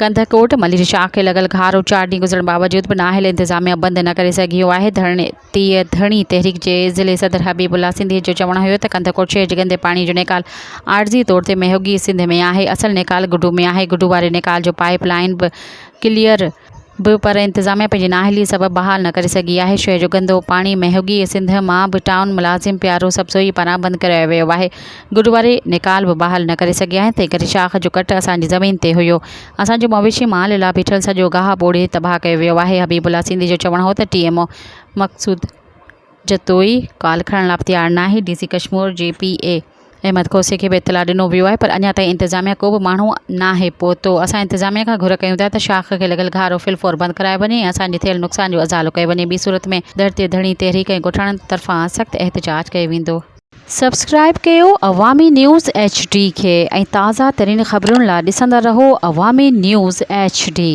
ڪنڌڪوٽ، ملير شاخ کي لڳل گهارو چار ڏينهن گذرڻ باوجود به نااهل انتظاميا بند نه ڪري سگهيو آهي، ڌرڻي تي ڌڻي تحريڪ جي ضلعي صدر حبيب الله سنڌي جو چوڻ هيو ته ڪنڌڪوٽ شهر جي گندي پاڻي جو نيڪال عارضي طور تي ميهوڳي سنڌ ۾ آهي، اصل نيڪال گڊو ۾ آهي، گڊو واري نيڪال جو پائيپ لائين به ڪليئر به پر انتظاميا پنهنجي نااهلي سبب بحال نه ڪري سگهي آهي، شهر جو گندو پاڻي ميهوڳي سنڌ مان به ٽائون ملازم پيارو سبزوئي پاران بند ڪرايو ويو آهي، گڊ واري نيڪال به بحال نه ڪري سگهيا آهن، تنهن ڪري شاخ جو ڪٽ اسان جي زمين تي هيو، اسان جو مويشي مال لا بيٺل سڄو گاهه ٻوڙي تباهه ڪيو ويو آهي، حبيب الله سنڌي جو چوڻ هو ته T M O Maqsood Jatoi call کڻڻ لاء به تيار ناهي، ڊي سي ڪشمور جي پي اي احمد کوسي کي به اطلاع ڏنو ويو آهي پر اڃا تائين انتظاميا ڪو به ماڻهو ناهي پهتو، اسان انتظاميا کان گهر ڪيون ٿا ته شاخ کي لڳل گهارو في الفور بند ڪرايو وڃي ۽ اسان جي ٿيل نقصان جو ازالو ڪيو وڃي ٻي صورت ۾ ڌرتي ڌڻي تحريڪ ۽ ڳوٺاڻن طرفان سخت احتجاج ڪيو ويندو. سبسڪرائب ڪيو عوامي نيوز ايڇ ڊي کي ۽ تازه ترين خبرن لا ڏسندا رهو عوامي نيوز ايڇ ڊي.